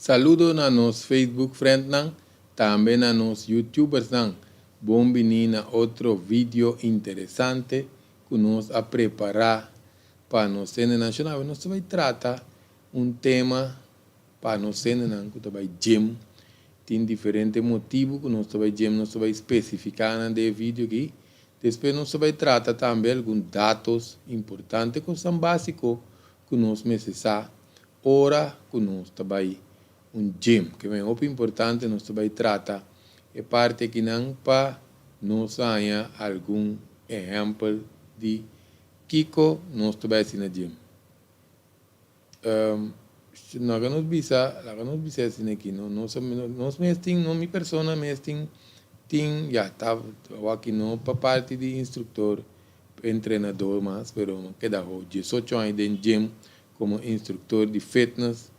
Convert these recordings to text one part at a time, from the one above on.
Saludo na nos Facebook friendnan, tambe na nos YouTubersnan. Bon bini na otro video interesante ku nos a prepará pa nos hendenan. Shon, nos ta bai trata un tema pa nos hendenan ku ta bai gym. Tin diferente motibu ku nos ta bai gym, nos ta bai spesifiká na e video aki. Despues nos ta bai trata tambe algun dato importante ku ta básiko ku nos mester sa ora ku nos ta bai un gym. Ku ta hopi importante, nos ta bai trata e parti akinan pa nos haña algun ehèmpel di kiko nos ta bai na gym. Laga nos bisa asina aki, no, nos mes tin, no, mi persona mes tin, ya, ta aki no pa parti di instruktor, entrenadó mas, pero keda 18 aña den gym komo instruktor di fitness,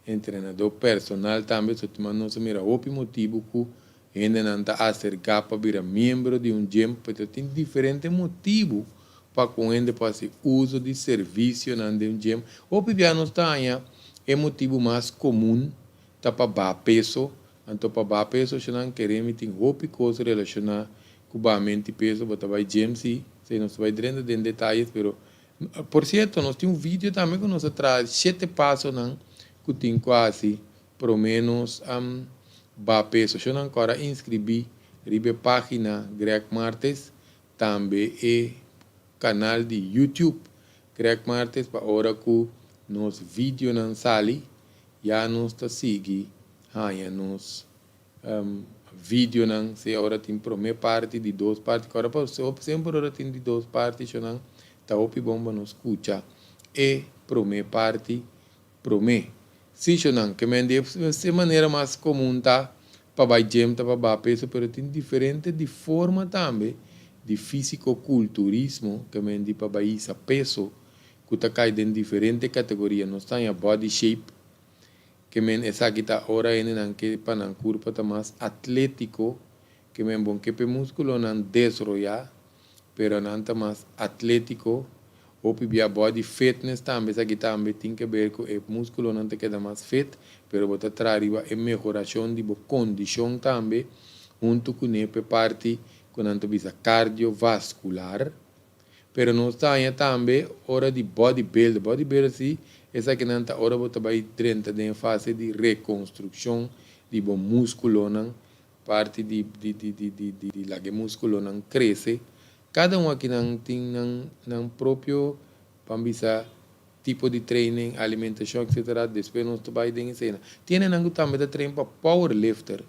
entrenadó personal tambe, so nos a mira hopi motibu ku hendenan ta aserká pa bira miembro di un gym, pero tin diferente motibu pa ku hende por hasi uso di servisio di un gym. Hopi bia nos ta e motibu mas komun ta pa baha peso, anto pa baha peso, nan kere tin hopi kos relashoná ku bahamentu di peso, bo ta bai gym si, si nos bai drenta den detaye, pero por sierto, nos tin un video tambe ku nos a traha shete pasonan ku tin ku hasi por menos baha peso. Si nan awor inskribí riba página Greg Martes, tambe e kanal di YouTube Greg Martes, pa ora ku nos videonan sali, ya nos ta sigui haña nos videonan. Si ora tin promé parti, di dos parti, awor pa semper ora tin di dos parti, nan ta hopi bon pa nos skucha e promé parti promé. Si nan ke men di e manera mas komun ta pa bai gym ta pa baha peso, pero tin diferente di forma tambe di físiko-kulturismo, ke men di pa bai hisa peso, ku ta kai den diferente kategoria. Nos tin body shape, ke men esaki ta ora nan ke pa nan kurpa ta mas atlétiko, ke men bon ke pe múskulonan desaroyá, pero nan ta mas atlétiko. Hopi bia body fitness tambe, esaki tambe tin ku ber ku e múskulonan ta keda mas fit, pero bo ta traha riba e mehorashon di bo kondishon tambe, huntu ku e parti ku nan ta bisa kardiovaskular. Pero nos tin tambe ora di bodybuilder. Bodybuilder si, esakinan ta ora bo ta bai drenta den fase di rekonstrukshon di bo múskulonan, parti di laga múskulonan krese. Kada un akinan tin nan propio, ban bisa, tipo di training, alimentashon, etc. Despues nos ta bai den esena. Tin nan tambe ta train pa powerlifter,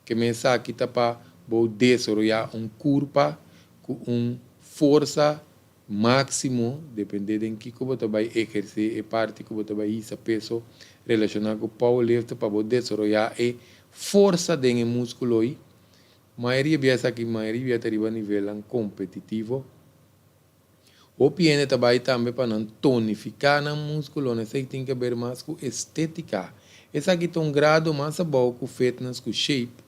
ke men esaki ta pa bo desaroyá un kurpa ku un forsa máksimo, dependé di kiko bo bai ehersé e parti ku bo bai hisa peso relashoná ku powerlifter, pa bo desaroyá e forsa den múskulo ei. Mayoria bia esaki, mayoria bia ta riba nivel kompetitivo. Hopi hende ta bai tambe pa nan tonifiká nan múskulo, esei tin ku ber mas ku estétika. Esaki ta un grado mas abou ku fitness, ku shape,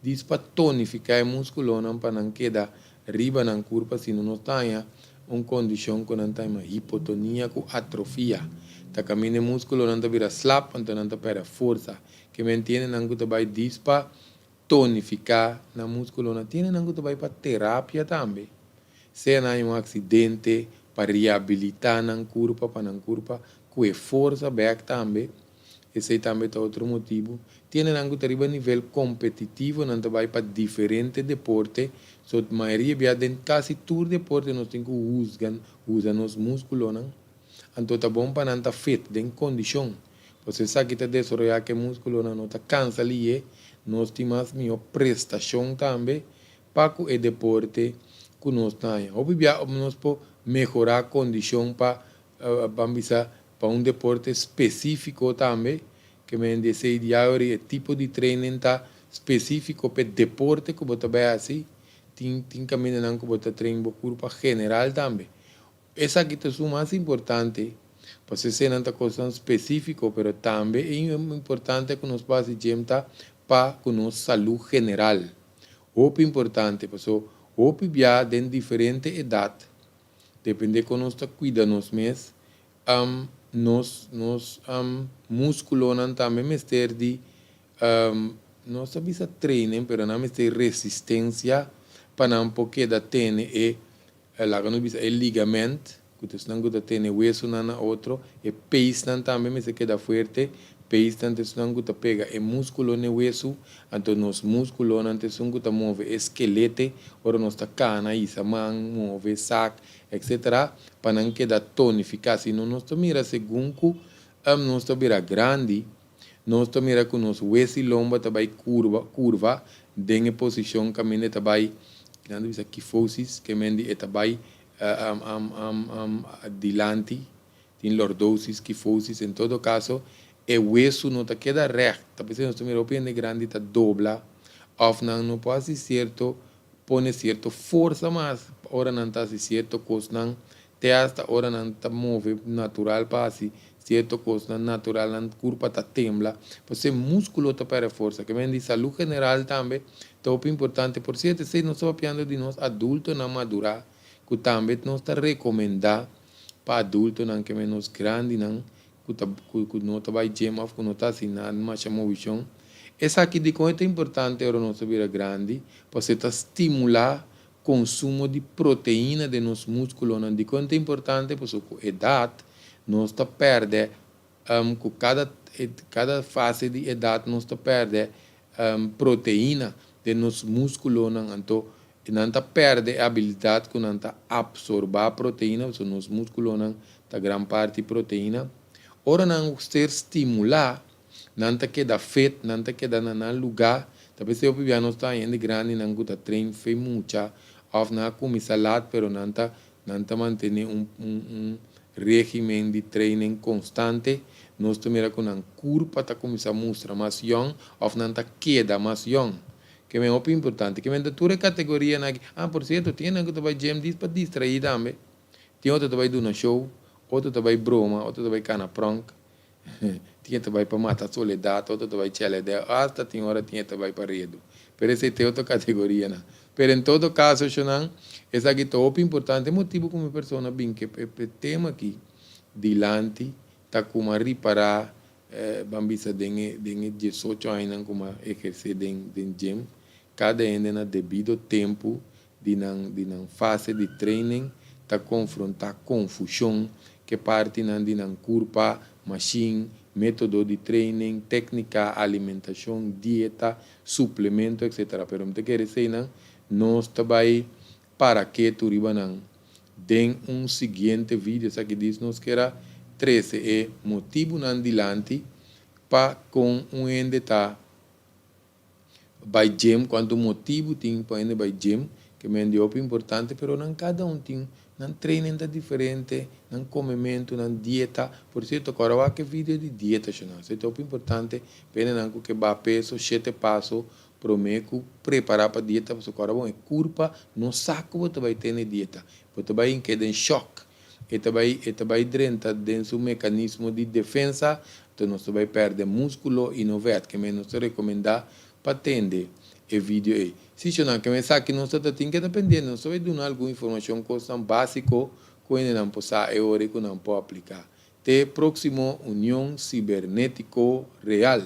djis pa tonifiká e múskulonan pa nan keda riba nan kurpa, sino nos ta un kondishon ku nan ta hipotonia ku atrofia. Ta kaminda e múskulonan ta bira slap, anto nan ta pèrdè forsa. Ke men tin nan ku ta bai djis pa tonifiká nan múskulonan. Tin nan ku ta bai pa terapia tambe. Sea nan un aksidente, pa rehabilitá nan kurpa, pa nan kurpa ku forsa bèk tambe. Esei tambe ta otro motibu. Tin nan ku ta riba nivel kompetitivo, nan ta bai pa diferente deporte. So mayoria bia den kasi tur deporte nos tin ku usa nos múskulonan. Anto ta bon pa nan ta fit, den kondishon. Bo sa ku ta desaroyá ku e múskulonan no ta kansa lihé, nos tin mas mihó prestashon tambe pa ku e deporte ku nos ta. Hopi bia nos por mehorá kondishon pa ban bisa pa un deporte spesífiko tambe, ke men esei e tipo di training ta spesífiko pa deporte ku bo ta bai hasi, tin kamindanan ku bo ta train bo kurpa general tambe. Esaki ta mas importante, pasobra eseinan ta kos spesífiko, pero tambe ta importante ku nos por hasi gym ta pa ku nos salú general. Hopi importante, pasobra hopi bia den diferente edat, dependé kon nos ta kuida nos mes, Nos nos muskulonan tambe mester di nos ta bisa training pero nan mester resistencia pa nan por keda tene e laga nos bisa e ligament ku ta esnan ku ta tene wesonan na otro, e peisnan tambe mester keda fuerte, peisnan ta esnan ku ta pega e muskulo na e wesu, anto nos muskulonan ta esun ku ta move e skelete ora nos ta kana, hisa man, move, sak, etc. Pa nan keda tonifiká. Si no nos ta mira segun ku nos ta bira grandi, nos ta mira ku nos wes i lomba ta bai kurba, kurva, den e posishon kaminda e ta bai, nan ta bisa kifosis, ke men di e ta bai dilanti, tin lordosis, kifosis, en todo kaso e wesu no ta keda règt, ta p'esei nos ta mira hopi hende grandi ta dobla òf nan no por hasi sierto pone sierto forsa mas ora nan ta hasi sierto kosnan, te asta ora nan ta move natural pa hasi sierto kosnan natural nan kurpa ta tembla, pasobra e muskulo ta pèrdè forsa. Ke men di salú general tambe ta hopi importante. Por sierto esei nos ta papiando di nos adultonan madurá ku tambe nos ta rekomendá pa adultonan ke men nos grandinan ku ta ku no ta bai gym òf ku no ta hasi nada masha movishon. Esaki dikon e ta importante ora nos ta bira grandi? Pasobra e ta stimulá konsumo di proteina den nos múskulonan. Dikon ta importante? Pasobra ku edat nos ta pèrdè ku kada kada fase di edat nos ta pèrdè proteina den nos múskulonan. Anto nan ta pèrdè e abilidat ku nan ta apsorbá proteina, pasobra nos múskulonan ta gran parti proteina. Ora nan ser stimulá, nan ta keda fit, nan ta keda na nan lugá. Ta p'esei hopi bia nos ta haña hende grandinan ku ta train fe mucha òf nan a kuminsá lat pero nan ta nan ta mantené un un un régimen di training konstante. Nos ta mira ku nan kurpa ta kuminsá mustra mas yòn òf nan ta keda mas yòn. Ke men hopi importante. Ke men ta tur e kategorianan aki. Ah, por sierto, tin hende ku ta bai gym dis pa distraí tambe. Tin otro ta bai duna show, otro ta bai broma, otro ta bai kana pronk. Tin e ta bai pa mata soledat, otro ta bai chèlèdè, asta tin ora tin e ta bai pa redu. Pero esei ta e otro kategorianan. Pero en todo kaso, shonnan, esaki ta hopi importante. E motibu ku mi persona bin ke e tema aki dilanti ta ku mi a ripará, ban bisa den e den e diesocho añanan ku mi a ehersé den den gym, kada hende na debido tempu di nan di nan fase di training ta konfrontá konfushon ku e partinan di nan kurpa, mashin, método di training, téknika, alimentashon, dieta, suplemento, etc. Pero mi ta kere eseinan nos ta bai para ketu riba nan den un siguiente video. Esaki dis nos kier a trese e motibunan dilanti pa kon un hende ta Bai gym, cuanto motibu tin pa hende bai gym, ke men di hopi importante, pero nan cada un tin nan training ta diferente, nan comementu, nan dieta. Por cierto, kora wak e video di dieta shonal, esei ta hopi importante pa hendenan cu ke baha peso, shete paso prome cu prepara pa dieta, pasobra kora bon e curpa no sa cu bo ta bai tene dieta, bo ta bai keda den shock. E ta bai e ta bai drenta den su mekanismo di defensa, anto nos ta bai pèrdè múskulo i no vèt. Ke men nos ta rekomendá pa tende e video ei. Si shonnan, ke men esaki nos ta ta tin ke ta pendiente, nos ta bai duna algun informashon kosnan básiko ku hendenan por sa e ora ei ku nan por apliká. Te próksimo Union Sibernétiko Real!